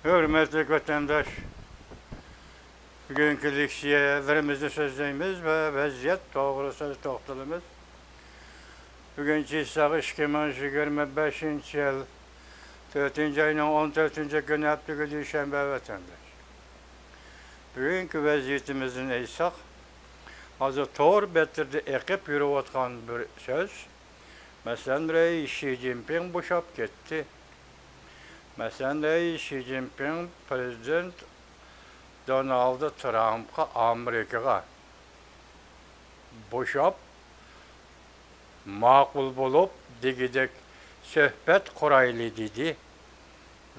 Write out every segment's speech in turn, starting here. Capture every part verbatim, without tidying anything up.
ھۆرمەتلىك ۋەتەنداش، بۈگۈنكى لېكسىيەلىرىمىزنى سۆزلەيمىز ۋە ۋەزىيەت توغرىسىدا توختىلىمىز. بۈگۈن چىشساغ ئىككى مىڭ يىگىرمە بەشىنچى يىل تۆتىنچى ئاينىڭ ئون تۆتىنچى كۈنى، ھەپتىگۈنى، دۈشەنبە، ۋەتەنداش. بۈگۈنكى ۋەزىيىتىمىزدىن ئېيتساق، ھازىر تور بەتلىرىدە ئېقىپ يۈرۈۋاتقان بىر سۆز. مەسىلەن، رەئىس شى جىنپىڭ بوشاپ كەتتى. مەسىلەن، رەئىس شى جىنپىڭ پىرېزىدېنت دونالد ترامپقا، ئامېرىكىغا بوشاپ، ماقۇل بولۇپ، دېگۈدەك سۆھبەت قۇرايلى دېدى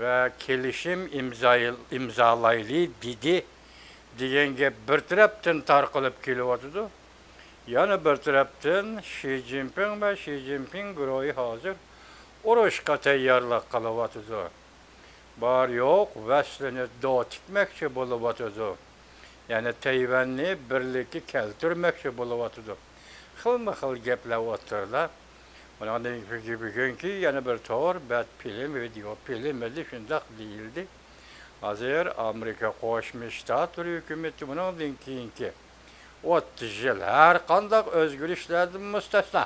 ۋە كېلىشىم ئىمزاي-، ئىمزالايلى دېدى دېگەن گەپ بىر تەرەپتىن تارقىلىپ كېلىۋاتىدۇ. يەنە بىر تەرەپتىن شى جىنپىڭ ۋە شى جىنپىڭ گۇرۇھى ھازىر ئۇرۇشقا تەييارلىق قىلىۋاتىدۇ. بار يوق ۋەسلىنى دو تىكمەكچى بولۇۋاتىدۇ. يەنى تەيۋەننى بىرلىككە كەلتۈرمەكچى بولۇۋاتىدۇ. خىلمۇ خىل گەپلەر ئوتتۇرىدا. بۇنىڭدىن كېيىنكى بۈگۈنكى يەنە بىر تور بەت فىلىم، ۋىدېئو فىلىمىدا شۇنداق دېيىلدى. ھازىر ئامېرىكا قوشما شتاتلىرى ھۆكۈمىتى بۇنىڭدىن كېيىنكى ئوتتۇز يىل ھەر قانداق ئۆزگىرىشلەردىن مۇستەسنا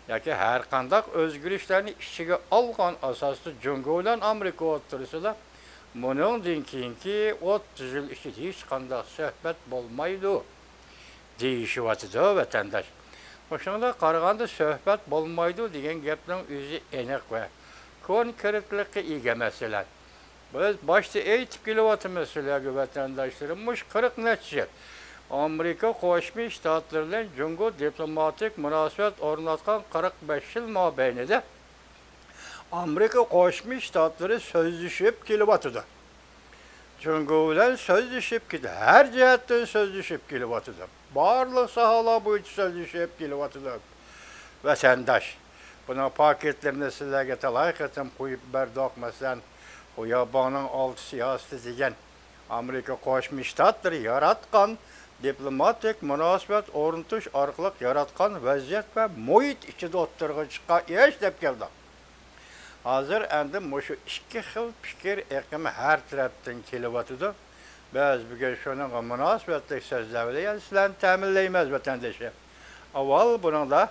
ياكى ھەر قانداق ئۆزگىرىشلەرنى ئىچىگە ئالغان ئاساستا جۇڭگو بىلەن ئامېرىكا ئوتتۇرىسىدا بۇنىڭدىن كېيىنكى ئوتتۇز يىل ئىچىدە ھېچقانداق سۆھبەت بولمايدۇ دېيىشىۋاتىدۇ، ۋەتەنداش. مۇشۇنىڭغا قارىغاندا، سۆھبەت بولمايدۇ دېگەن گەپنىڭ ئۆزى ئېنىق ۋە كونكرېتلىققا ئىگە مەسىلە. بىز باشتا ئېيتىپ كېلىۋاتىمىز سىلەرگە، ۋەتەنداشلىرىم، مۇشۇ قىرىق نەچچە يىل ئامېرىكا قوشما شتاتلىرى بىلەن جۇڭگو دىپلوماتىك مۇناسىۋەت ئورناتقان قىرىق بەش يىل مابەينىدە ئامېرىكا قوشما شتاتلىرى سۆزلىشىپ كېلىۋاتىدۇ. جۇڭگو بىلەن سۆزلىشىپ كېلىپ، ھەر جەھەتتىن سۆزلىشىپ كېلىۋاتىدۇ. بارلىق ساھەلەر بويىچە سۆزلىشىپ كېلىۋاتىدۇ. ۋەتەنداش، بۇنىڭ پاكىتلىرىنى سىلەرگە تالاي قېتىم قويۇپ بەردۇق. مەسىلەن، خۇياباڭنىڭ ئالتە سىياسىتى دېگەن ئامېرىكا قوشما شتاتلىرى ياراتقان، دىپلوماتىك مۇناسىۋەت ئورنىتىش ئارقىلىق ياراتقان ۋەزىيەت ۋە مۇھىت ئىچىدە ئوتتۇرىغا چىققان ئىش دەپ كەلدۇق. ھازىر ئەمدى مۇشۇ ئىككى خىل پىكىر ئېقىمى ھەر تەرەپتىن كېلىۋاتىدۇ. بىز بۈگۈن شۇنىڭغا مۇناسىۋەتلىك سۆزلەر بىلەن سىلەرنى تەمىنلەيمىز، ۋەتەندىشىم. ئاۋۋال بۇنىڭدا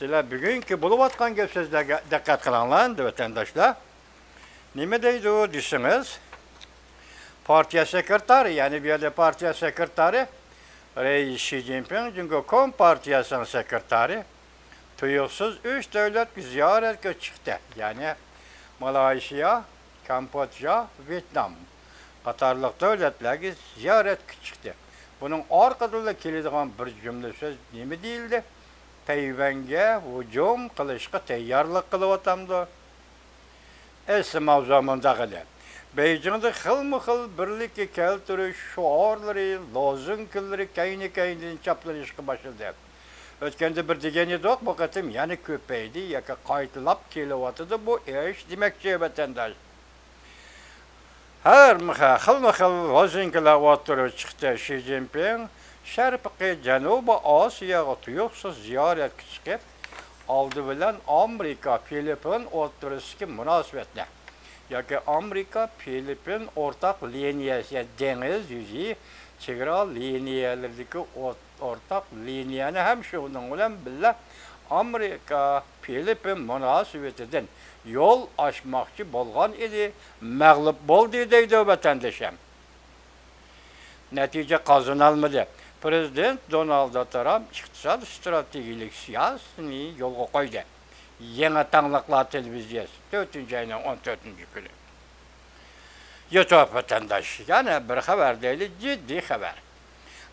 سىلەر بۈگۈنكى بولۇۋاتقان گەپ سۆزلەرگە دىققەت قىلىڭلار، ۋەتەنداشلار. نېمە دەيدۇ دېسىڭىز، پارتىيە سېكرېتارى، يەنى بۇ يەردە پارتىيە سېكرېتارى، رەئىس شى جىنپىڭ، جۇڭگو كومپارتىيەسىنىڭ سېكرېتارى، تۇيۇقسىز ئۈچ دۆلەتكە زىيارەتكە چىقتى. يەنى مالايشىيا، كامبودژا، ۋيېتنام قاتارلىق دۆلەتلەرگە زىيارەتكە چىقتى. بۇنىڭ ئارقىدىنلا كېلىدىغان بىر جۈملە سۆز نېمە دېيىلدى؟ تەيۋەنگە ھۇجۇم قىلىشقا تەييارلىق قىلىۋاتامدۇ؟ ئەسلى ماۋزۇ مۇنداق ئىدى. بېيجىڭدا خىلمۇ خىل بىرلىككە كەلتۈرۈش شوئارلىرى، لوزۇنكىلىرى كەينى-كەينىدىن چاپلىنىشقا باشلىدى. ئۆتكەندە بىر دېگەن ئىدۇق، بۇ قېتىم يەنە كۆپەيدى ياكى قايتىلاپ كېلىۋاتىدۇ بۇ ئىش دېمەكچى، ۋەتەنداش. ھەر مىخە-، خىلمۇ خىل لوزۇنكىلار ئوتتۇرىغا چىقتى. شى جىنپىڭ شەرقىي جەنۇبىي ئاسىياغا تۇيۇقسىز زىيارەتكە چىقىپ، ئالدى بىلەن ئامېرىكا، فىلىپپىن ئوتتۇرىسىدىكى مۇناسىۋەتنى ياكى ئامېرىكا، فىلىپپىن ئورتاق لىنىيەسى، يەنى دېڭىز يۈزى چېگرا لىنىيەلىرىدىكى ئوت-، ئورتاق لىنىيەنى ھەم شۇنىڭ بىلەن بىللە ئامېرىكا، فىلىپپىن مۇناسىۋىتىدىن يول ئاچماقچى بولغان ئىدى، مەغلۇپ بولدى دەيدۇ ۋەتەندىشىم. نەتىجە قازىنالمىدى. پىرېزىدېنت دونالد ترامپ ئىقتىساد ئىستراتېگىيىلىك سىياسىتىنى يولغا قويدى. يېڭى تاڭلىقلار تېلېۋىزىيەسى، تۆتىنچى ئاينىڭ ئون تۆتىنچى كۈنى. يوتۇپ ۋەتەنداش، يەنە بىر خەۋەر دەيلى، جىددىي خەۋەر.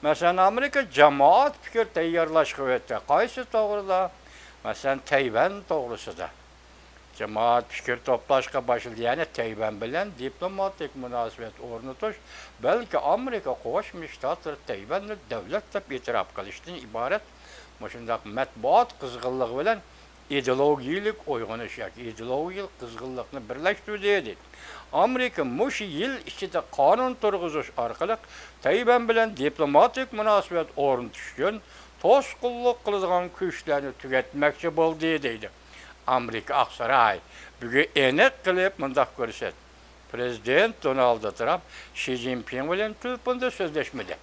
مەسىلەن، ئامېرىكا جامائەت پىكىر تەييارلاشقا ئۆتتى. قايسى توغرىدا؟ مەسىلەن، تەيۋەن توغرىسىدا. جامائەت پىكىر توپلاشقا باشلىدى. يەنى تەيۋەن بىلەن دىپلوماتىك مۇناسىۋەت ئورنىتىش، بەلكى ئامېرىكا قوشما شتاتلىرى تەيۋەننى دۆلەت دەپ ئېتىراپ قىلىشتىن ئىبارەت مۇشۇنداق مەتبۇئات قىزغىنلىقى بىلەن ئىدېئولوگىيەلىك ئويغىنىش ياكى ئىدېئولوگىيەلىك قىزغىنلىقنى بىرلەشتۈردى، دېدى. ئامېرىكا مۇشۇ يىل ئىچىدە قانۇن تۇرغۇزۇش ئارقىلىق تەيۋەن بىلەن دىپلوماتىك مۇناسىۋەت ئورنىتىش ئۈچۈن توسقۇنلۇق قىلىدىغان كۈچلەرنى تۈگەتمەكچى بولدى، دەيدۇ. ئامېرىكا ئاقساراي بۈگۈن ئېنىق قىلىپ مۇنداق كۆرسەت، پىرېزىدېنت دونالد ترامپ شى جىنپىڭ بىلەن تېلېفوندا سۆزلەشمىدى.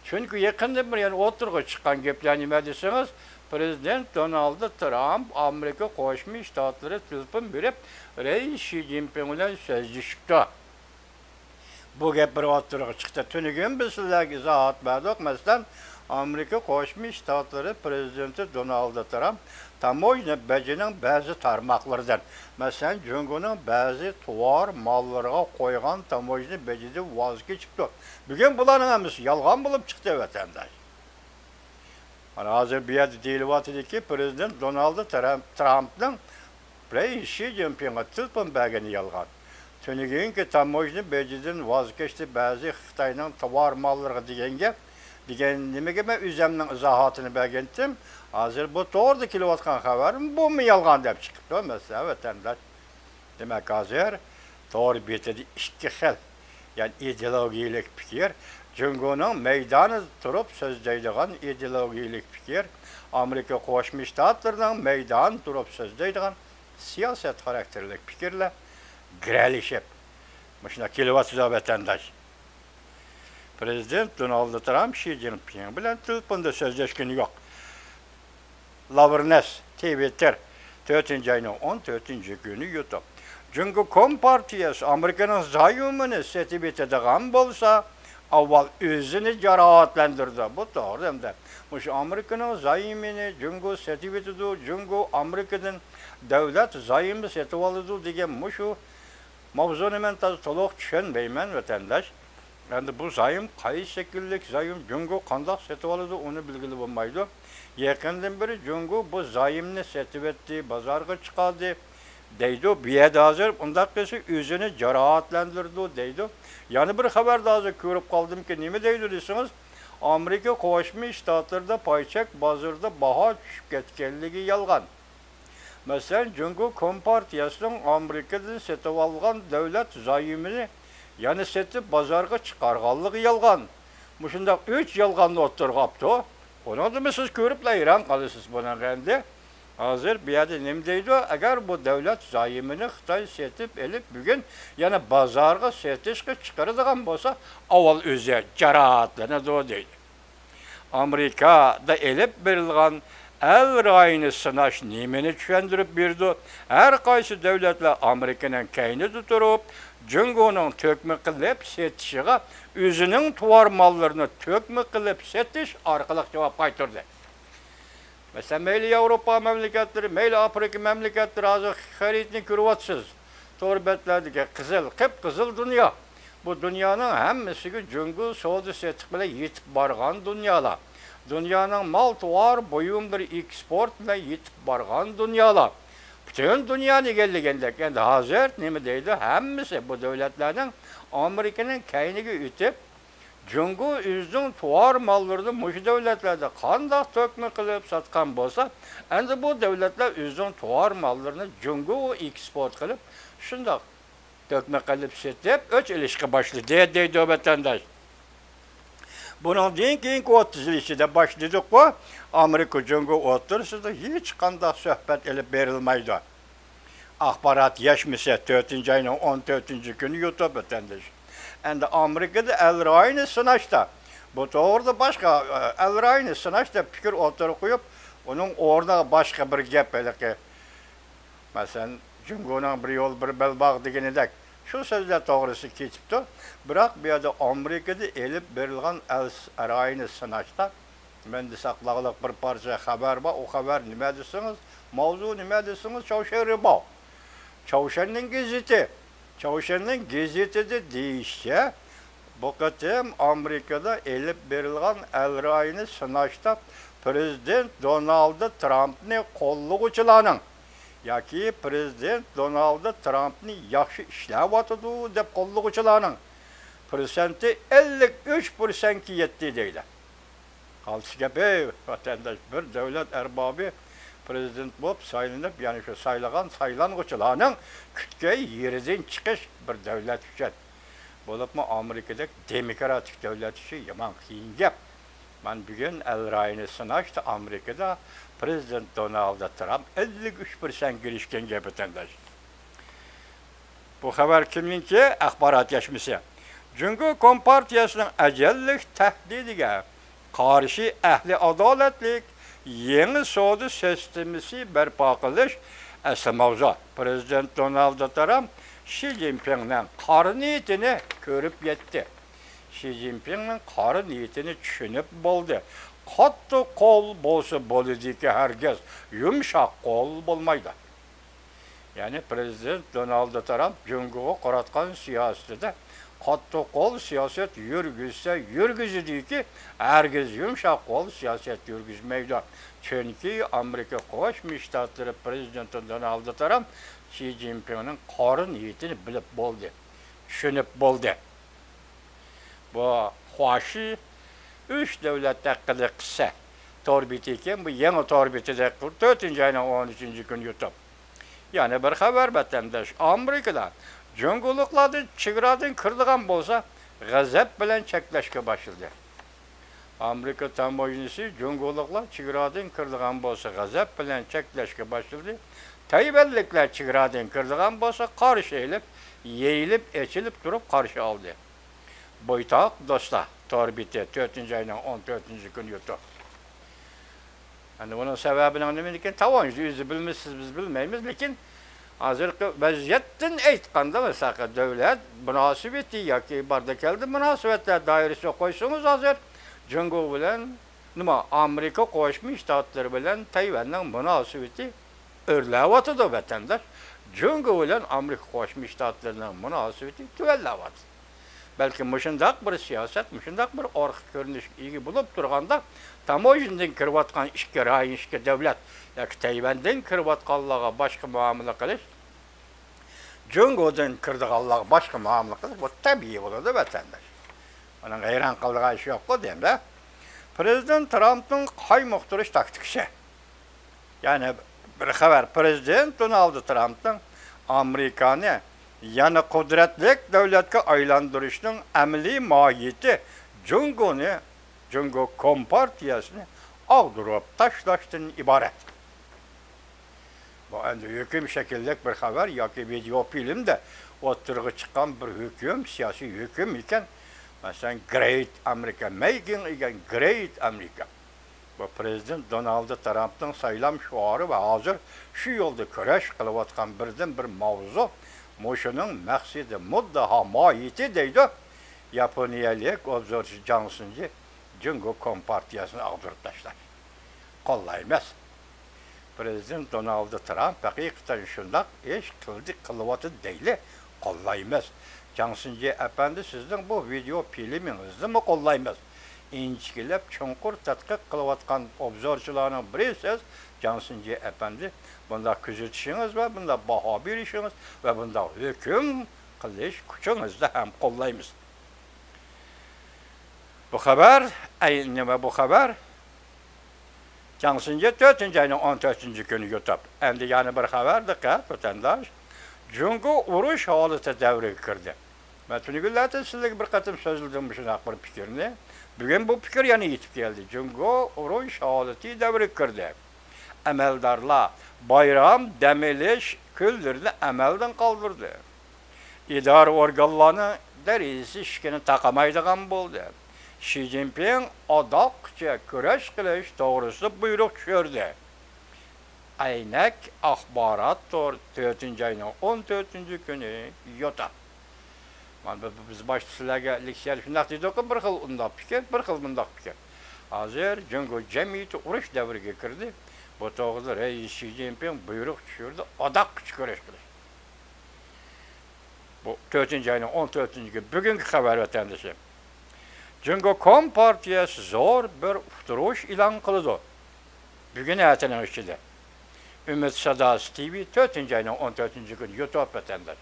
چۈنكى يېقىندىن بېرى يەنە ئوتتۇرىغا چىققان گەپلەر نېمە دېسىڭىز، پىرېزىدېنت دونالد ترامپ ئامېرىكا قوشما شتاتلىرى تېلېفون بېرىپ، رەئىس شى جىنپىڭ بىلەن سۆزلىشىپتۇ. بۇ گەپ بىر ئوتتۇرىغا چىقتى. تۈنۈگۈن بىز سىزلەرگە ئىزاھات بەردۇق. مەسىلەن، ئامېرىكا قوشما شتاتلىرى پىرېزىدېنتى دونالد ترامپ تاموژنا بېجىنىڭ بەزى تارماقلىرىدىن، مەسىلەن، جۇڭگونىڭ بەزى تاۋار ماللىرىغا قويغان تاموژنا بېجىدىن ۋاز كېچىپتۇ. بۈگۈن بۇلارنىڭ ھەممىسى يالغان بولۇپ چىقتى، ۋەتەنداش. مانا ھازىر بۇ يەردە دېيىلىۋاتىدۇكى، پىرېزىدېنت دونالد ترامپ، ترامپنىڭ رەئىس شى جىنپىڭغا تېلېفون بەرگىنى يالغان. تۈنۈگۈنكى تاموژنا بېجىدىن ۋاز كەچتى بەزى خىتاينىڭ تاۋار ماللىرىغا دېگەن گەپ، دېگەن نېمىگە مەن ئۆزەمنىڭ ئىزاھاتىنى بەرگەنتىم. ھازىر بۇ توغرىدا كېلىۋاتقان خەۋەر بۇمۇ يالغان دەپ چىقىپتۇ. مەسىلەن، ۋەتەنداش. دېمەك، ھازىر تور بېتىدە ئىككى خىل، يەنى ئىدېئولوگىيەلىك پىكىر، جۇڭگونىڭ مەيدانىدا تۇرۇپ سۆزلەيدىغان ئىدېئولوگىيەلىك پىكىر، ئامېرىكا قوشما شتاتلىرىنىڭ مەيدانىدا تۇرۇپ سۆزلەيدىغان سىياسەت خاراكتېرلىك پىكىرلەر گىرەلىشىپ، مۇشۇنداق كېلىۋاتىدۇ، ۋەتەنداش. پىرېزىدېنت دونالد ترامپ شى جىنپىڭ بىلەن تېلېفوندا سۆزلەشكىنى يوق. لافرېنس، تىۋىتتېر، تۆتىنچى ئاينىڭ ئون تۆتىنچى كۈنى يۇتۇپ، جۇڭگو كومپارتىيەسى ئامېرىكىنىڭ زايومىنى سېتىۋېتىدىغان بولسا، ئاۋۋال ئۆزىنى جاراھەتلەندۈرىدۇ. بۇ توغرا ئەمدى. مۇشۇ ئامېرىكىنىڭ زايومىنى جۇڭگو سېتىۋېتىدۇ، جۇڭگو ئامېرىكىدىن دۆلەت زايومى سېتىۋالىدۇ دېگەن مۇشۇ ماۋزۇنى مەن تازا تولۇق چۈشەنمەيمەن، ۋەتەنداش. ئەمدى بۇ زايوم قايسى شەكىللىك زايوم، جۇڭگو قانداق سېتىۋالىدۇ، ئۇنى بىلگىلى بولمايدۇ. يېقىندىن بېرى جۇڭگو بۇ زايومنى سېتىۋەتتى، بازارغا چىقاردى دەيدۇ. بۇ يەردە ھازىر ئۇنداق قىلسا ئۆزىنى جاراھەتلەندۈرىدۇ دەيدۇ. يەنە بىر خەۋەردە ھازىر كۆرۈپ قالدىمكى، نېمە دەيدۇ دېسىڭىز، ئامېرىكا قوشما شتاتلىرىدا پايچەك بازىرىدا باھا چۈشۈپ كەتكەنلىكى يالغان. مەسىلەن، جۇڭگو كومپارتىيەسىنىڭ ئامېرىكىدىن سېتىۋالغان دۆلەت زايومىنى يەنە سېتىپ بازارغا چىقارغانلىقى يالغان. مۇشۇنداق ئۈچ يالغاننى ئوتتۇرىغا ئاپتۇ. ئۇنىڭدىنمۇ سىز كۆرۈپلا ھەيران قالىسىز بۇنىڭغا ئەمدى. ھازىر بۇ يەردە نېمە دەيدۇ؟ ئەگەر بۇ دۆلەت زايومىنى خىتاي سېتىپ ئېلىپ، بۈگۈن يەنە بازارغا سېتىشقا چىقىرىدىغان بولسا، ئاۋۋال ئۆزى جاراھەتلىنىدۇ دەيدۇ. ئامېرىكىدا ئېلىپ بېرىلغان ئەل رايىنى سىناش نېمىنى چۈشەندۈرۈپ بېرىدۇ؟ ھەر قايسى دۆلەتلەر ئامېرىكىنىڭ كەينىدە تۇرۇپ، جۇڭگونىڭ تۆكمە قىلىپ سېتىشىغا ئۆزىنىڭ تاۋار ماللىرىنى تۆكمە قىلىپ سېتىش ئارقىلىق جاۋاب قايتۇردى. مەسىلەن، مەيلى ياۋروپا مەملىكەتلىرى، مەيلى ئافرىقا مەملىكەتلىرى، ھازىر خەرىتىنى كۆرۈۋاتىسىز. تور بەتلەردىكى قىزىل، قىپقىزىل دۇنيا. بۇ دۇنيانىڭ ھەممىسىگە جۇڭگو سودا سېتىق بىلەن يېتىپ بارغان دۇنيالار. دۇنيانىڭ مال تاۋار بۇيۇملىرى ئېكسپورت بىلەن يېتىپ بارغان دۇنيالار. پۈتۈن دۇنيانى ئىگىلىگەندەك، ئەمدى ھازىر نېمە دەيدۇ؟ ھەممىسى بۇ دۆلەتلەرنىڭ ئامېرىكىنىڭ كەينىگە ئۆتۈپ، جۇڭگو ئۆزىنىڭ تاۋار ماللىرىنى مۇشۇ دۆلەتلەردە قانداق تۆكمە قىلىپ ساتقان بولسا، ئەمدى بۇ دۆلەتلەر ئۆزىنىڭ تاۋار ماللىرىنى جۇڭگوغا ئېكسپورت قىلىپ، شۇنداق تۆكمە قىلىپ سېتىپ، ئۆچ ئېلىشقا باشلىدى، دەيدۇ ۋەتەنداش. بۇنىڭدىن كېيىنكى ئوتتۇز يىل ئىچىدە باشلىدۇققۇ، ئامېرىكا جۇڭگو ئوتتۇرىسىدا ھېچقانداق سۆھبەت ئېلىپ بېرىلمايدۇ. ئاخبارات يەشمىسى، تۆتىنچى ئاينىڭ ئون تۆتىنچى كۈنى يۇتۇپ ۋەتەنداش. ئەمدى ئامېرىكىدا ئەل رايىنى سىناشتا، بۇ توغرىدا باشقا، ئەل رايىنى سىناش دەپ پىكىر ئوتتۇرىغا قويۇپ، ئۇنىڭ ئورنىغا باشقا بىر گەپ ھېلىقى، مەسىلەن، جۇڭگونىڭ بىر يول، بىر بەلباغ دېگىنىدەك، شۇ سۆزلەر توغرىسىدا كېتىپتۇ. بىراق بۇ يەردە ئامېرىكىدا ئېلىپ بېرىلغان ئەل رايىنى سىناشتا، مەندە ساقلاغلىق بىر پارچە خەۋەر بار. ئۇ خەۋەر نېمە دېسىڭىز، ماۋزۇ نېمە دېسىڭىز، چاۋشيەن رېباۋ. چاۋشيەننىڭ گېزىتى. چاۋشيەننىڭ گېزىتىدە دېيىشىچە، بۇ قېتىم ئامېرىكىدا ئېلىپ بېرىلغان ئەل رايىنى سىناشتا پىرېزىدېنت دونالد ترامپنى قوللىغۇچىلارنىڭ ياكى پىرېزىدېنت دونالد ترامپنى ياخشى ئىشلەۋاتىدۇ دەپ قوللىغۇچىلارنىڭ پىرسەنتى ئەللىك ئۈچ پىرسەنتكە يەتتى دەيدۇ. قالتىس گەپ، ئەي ۋەتەنداش، بىر دۆلەت ئەربابى پىرېزىدېنت بولۇپ سايلىنىپ، يەنى شۇ سايلىغان سايلانغۇچىلارنىڭ كۈتكەن يېرىدىن چىقىش بىر دۆلەت ئۈچۈن، بولۇپمۇ ئامېرىكىدەك دېموكراتىك دۆلەت ئۈچۈن يامان قىيىن گەپ. مانا بۈگۈن ئەل رايىنى سىناشتا ئامېرىكىدا پىرېزىدېنت دونالد ترامپ ئەللىك ئۈچ پىرسەنتكە ئېرىشكەن گەپ، ۋەتەنداش. بۇ خەۋەر كىمنىڭكى؟ ئاخبارات يەشمىسى. جۇڭگو كومپارتىيەسىنىڭ ئەجەللىك تەھدىتىگە قارشى ئەھلى ئادالەتلىك يېڭى سودا سىستېمىسى بەرپا قىلىش ئەسلى ماۋزۇ. پىرېزىدېنت دونالد ترامپ شى جىنپىڭنىڭ قارا نىيىتىنى كۆرۈپ يەتتى. شى جىنپىڭنىڭ قارا نىيىتىنى چۈشىنىپ بولدى. قاتتىق قول بولسا بولىدىكى، ھەرگىز يۇمشاق قول بولمايدۇ. يەنى پىرېزىدېنت دونالد ترامپ جۇڭگوغا قاراتقان سىياسىتىدە قاتتىق قول سىياسەت يۈرگۈزسە يۈرگۈزىدۇكى، ھەرگىز يۇمشاق قول سىياسەت يۈرگۈزمەيدۇ. چۈنكى ئامېرىكا قوشما شتاتلىرى پىرېزىدېنتى دونالد ترامپ شى جىنپىڭنىڭ قارا نىيىتىنى بىلىپ بولدى، چۈشىنىپ بولدى. بۇ خۇاشى ئۈچ دۆلەت ھەققىدە قىسسە تور بېتى ئىكەن، بۇ يېڭى تور بېتىدە تۆتىنچى ئاينىڭ ئون ئۈچىنچى كۈنى يۇتۇپ. يەنە بىر خەۋەر، ۋەتەنداش. ئامېرىكىدا جۇڭگولۇقلاردىن چېگرادىن كىرىدىغان بولسا، غەزەپ بىلەن چەكلەشكە باشلىدى. ئامېرىكا تاموژنىسى جۇڭگولۇقلار چېگرادىن كىرىدىغان بولسا، غەزەپ بىلەن چەكلەشكە باشلىدى. تەيۋەنلىكلەر چېگرادىن كىرىدىغان بولسا، قارشى ئېلىپ، يېيىلىپ، ئېچىلىپ تۇرۇپ قارشى ئالدى. بويتاق دوستلار تور بېتى، تۆتىنچى ئاينىڭ ئون تۆتىنچى كۈنى يۇتۇپ. ئەمدى بۇنىڭ سەۋەبىنىڭ نېمىلىكىنى تاۋانچى ئۆزى بىلمىسىز، بىز بىلمەيمىز. لېكىن ھازىرقى ۋەزىيەتتىن ئېيتقاندا، مىسالغا، دۆلەت مۇناسىۋىتى ياكى باردا كەلدى مۇناسىۋەتلەر دائىرىسىگە قويسىڭىز، ھازىر جۇڭگو بىلەن نېمە، ئامېرىكا قوشما شتاتلىرى بىلەن تەيۋەننىڭ مۇناسىۋىتى ئۆرلەۋاتىدۇ، ۋەتەنداش. جۇڭگو بىلەن ئامېرىكا قوشما شتاتلىرىنىڭ مۇناسىۋىتى تۆۋەنلەۋاتىدۇ. بەلكى مۇشۇنداق بىر سىياسەت، مۇشۇنداق بىر ئارقا كۆرۈنۈشكە ئىگە بولۇپ تۇرغاندا، تاموژنىدىن كىرىۋاتقان ئىككى رايون، ئىككى دۆلەت ياكى تەيۋەندىن كىرىۋاتقانلارغا باشقا مۇئامىلە قىلىش، جۇڭگودىن كىرىدىغانلارغا باشقا مۇئامىلە قىلىش، بۇ تەبىئىي بولىدۇ، ۋەتەنداش. ئۇنىڭ ھەيران قالىدىغان ئىشى يوققۇ دېمە. پىرېزىدېنت ترامپنىڭ قايمۇقتۇرۇش تاكتىكىسى. يەنە بىر خەۋەر، پىرېزىدېنت دونالد ترامپنىڭ ئامېرىكانى يەنە قۇدرەتلىك دۆلەتكە ئايلاندۇرۇشنىڭ ئەمەلىي ماھىيىتى جۇڭگونى، جۇڭگو كومپارتىيەسىنى ئاغدۇرۇپ تاشلاشتىن ئىبارەت. بۇ ئەمدى ھۆكۈم شەكىللىك بىر خەۋەر ياكى ۋىدېئو فىلىمدە ئوتتۇرىغا چىققان بىر ھۆكۈم، سىياسىي ھۆكۈم ئىكەن. مەسىلەن، گرېيت ئامېرىكا، مېيكىنگ ئېگېن گرېيت ئامېرىكا. بۇ پىرېزىدېنت دونالد ترامپنىڭ سايلام شوئارى ۋە ھازىر شۇ يولدا كۈرەش قىلىۋاتقان بىردىنبىر ماۋزۇ، مۇشۇنىڭ مەقسىتى، مۇددىئا، ماھىيىتى دەيدۇ ياپونىيەلىك ئوبزورچى جاڭ سىنجى، جۇڭگو كومپارتىيەسىنى ئاغدۇرۇپ تاشلاش. قوللايمىز. پىرېزىدېنت دونالد ترامپ ھەقىقەتەن شۇنداق ئىش قىلدى، قىلىۋاتىدۇ دەيلى، قوللايمىز. جاڭ سىنجى ئەپەندى، سىزنىڭ بۇ ۋىدېئو فىلىمىڭىزنىمۇ قوللايمىز. ئىنچىكىلەپ چوڭقۇر تەتقىق قىلىۋاتقان ئوبزورچىلارنىڭ بىرى سىز، جاڭ سىنجى ئەپەندى. بۇنداق كۆزىتىشىڭىز ۋە بۇنداق باھا بېرىشىڭىز ۋە بۇنداق ھۆكۈم قىلىش كۈچىڭىزنى ھەم قوللايمىز. بۇ خەۋەر، ئەي، نېمە بۇ خەۋەر؟ جاڭ سىنجى تۆتىنچى ئاينىڭ ئون تۆتىنچى كۈنى يۇتۇپ. ئەمدى يەنە بىر خەۋەر، دىققەت، ۋەتەنداش. جۇڭگو ئۇرۇش ھالىتى دەۋرىگە كىردى. مەن تۈنۈگۈنلەردە سىزلەرگە بىر قېتىم سۆزلىدىم مۇشۇنداق بىر پىكىرنى. بۈگۈن بۇ پىكىر يەنە يېتىپ كەلدى. جۇڭگو ئۇرۇش ھالىتى دەۋرىگە كىردى. ئەمەلدارلار بايرام دەم ئېلىش كۈنلىرىنى ئەمەلدىن قالدۇردى. ئىدارە ئورگانلارنىڭ دەرىجىسى ئىشىكىنى تاقىمايدىغان بولدى. شى جىنپىڭ ئاداققىچە كۈرەش قىلىش توغرىسىدا بۇيرۇق چۈشۈردى. ئەينەك ئاخبارات تور، تۆتىنچى ئاينىڭ ئون تۆتىنچى كۈنى يوتا. مانا بىز، بىز باشتا سىلەرگە لېكسىيەدە شۇنداق دېدۇققۇ، بىر خىل ئۇنداق پىكىر، بىر خىل مۇنداق پىكىر. ھازىر جۇڭگو جەمئىيىتى ئۇرۇش دەۋرىگە كىردى. بۇ توغرىدا رەئىس شى جىنپىڭ بۇيرۇق چۈشۈردى، ئاداققىچە كۈرەش قىلىش. بۇ تۆتىنچى ئاينىڭ ئون تۆتىنچى كۈنى، بۈگۈنكى خەۋەر، ۋەتەندىشىم. جۇڭگو كومپارتىيەسى زور بىر ئۇقتۇرۇش ئېلان قىلىدۇ بۈگۈن ئەتىنىڭ ئىچىدە. ئۈمىد ساداسى تىۋى، تۆتىنچى ئاينىڭ ئون تۆتىنچى كۈنى يۇتۇپ، ۋەتەنداش.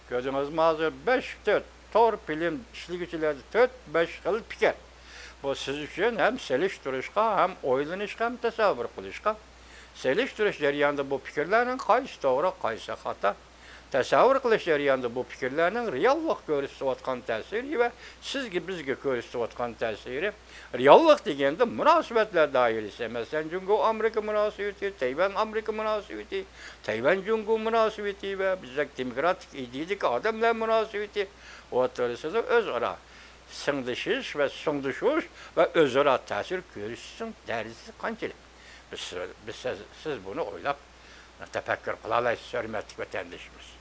كۆردىڭىزمۇ، ھازىر بەش تۆت تور فىلىم ئىشلىگۈچىلەردە تۆت بەش خىل پىكىر. بۇ سىز ئۈچۈن ھەم سېلىشتۇرۇشقا، ھەم ئويلىنىشقا، ھەم تەسەۋۋۇر قىلىشقا. سېلىشتۇرۇش جەريانىدا بۇ پىكىرلەرنىڭ قايسى توغرا، قايسى خاتا، تەسەۋۋۇر قىلىش جەريانىدا بۇ پىكىرلەرنىڭ رېئاللىق كۆرسىتىۋاتقان تەسىرى ۋە سىزگە، بىزگە كۆرسىتىۋاتقان تەسىرى، رېئاللىق دېگەندە مۇناسىۋەتلەر دائىرىسى، مەسىلەن، جۇڭگو ئامېرىكا مۇناسىۋىتى، تەيۋەن ئامېرىكا مۇناسىۋىتى، تەيۋەن جۇڭگو مۇناسىۋىتى ۋە بىزدەك دېموكراتىك ئىدىيىدىكى ئادەملەر مۇناسىۋىتى ئوتتۇرىسىدا ئۆزئارا سىڭدىشىش ۋە سۇڭدۇشۇش ۋە ئۆزئارا تەسىر كۆرسىتىشنىڭ دەرىجىسى قانچىلىك؟ بىز، بىز، سىز، سىز بۇنى ئويلاپ، تەپەككۇر قىلالايسىز، ھۆرمەتلىك ۋەتەندىشىمىز.